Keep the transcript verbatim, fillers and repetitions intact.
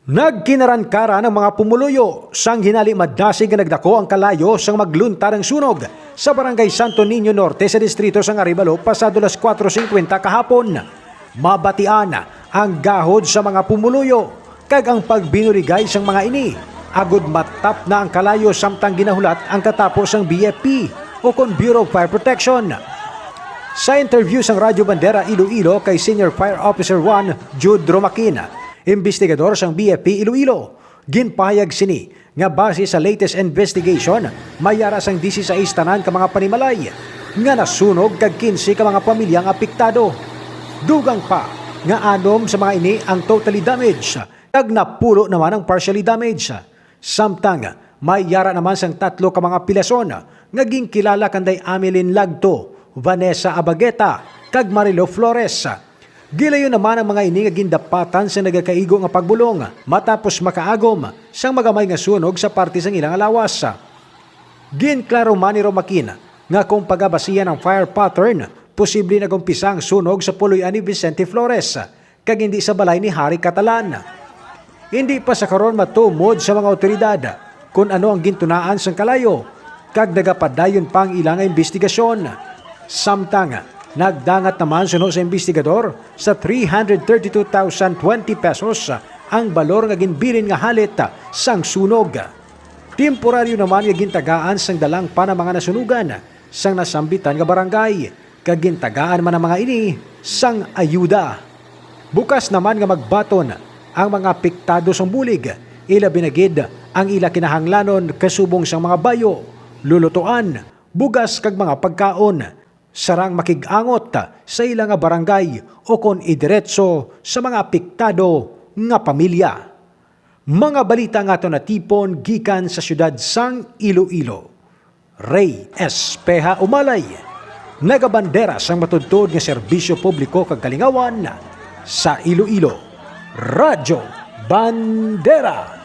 Nagkinarangkaran ang mga pumuluyo sang hinali madasig nga nagdako ang kalayo sang magluntar ang sunog sa Barangay Santo Niño Norte sa distrito sang Arevalo pasado las kuwatro singkwenta kahapon. Mabatian ang gahod sa mga pumuluyo kag ang pagbinuligay sang mga ini agod matapna ang kalayo samtang ginahulat ang katapo sang B F P o kon Bureau of Fire Protection. Sa interview sang Radyo Bandera Iloilo kay Senior Fire Officer one Jude Romaquin, imbestigador sang B F P Iloilo, ginpahayag sini nga base sa latest investigation, may yara sang disisais tanan ka mga panimalay nga nasunog kag kinse ka mga pamilya nga apektado. Dugang pa nga anom sa mga ini ang totally damaged, kag napulo naman ang partially damaged. Samtang may yara naman sang tatlo ka mga pilason nga ginkilala kanday Amelin Lagto, Vanessa Abageta, kag Marilo Flores. Gilayon naman ang mga ini nga gindapatan sa nagakaigo nga pagbulong matapos makaagom sang magamay nga sunog sa parte sang ilang lawas. Ginklaro man ni Romaquin nga kung pagabasihan ang fire pattern, posible nag-umpisa ang sunog sa puloy-an ni Vicente Flores kag hindi sa balay ni Harry Catalan. Hindi pa sa karon matumod sa mga awtoridad kon ano ang gintunaan sang kalayo kag nagapadayon pa ang ila nga imbestigasyon. Samtang nagdangat naman suno sa imbestigador sa three hundred thirty-two thousand twenty pesos ang balor nga ginbilin nga halit sang sunog. Temporaryo naman nga gintagaan sang dalangpan ang mga nasunugan sang nasambitan nga barangay, kag gintagaan man ang mga ini sang ayuda. Bukas naman nga magbaton ang mga apektado sang bulig, ilabi na gid ang ila kinahanglanon kasubong sang mga bayo, lulutuan, bugas kag mga pagkaon, sarang makig-angot sa ila nga barangay o kon idiretso sa mga apektado nga pamilya. Mga balita nga aton natipon gikan sa siyudad sang Iloilo. Rey Espeha Umalay, nagabandera sang matuod-tuod nga serbisyo publiko kag kalingawan sa Iloilo. Radyo Bandera.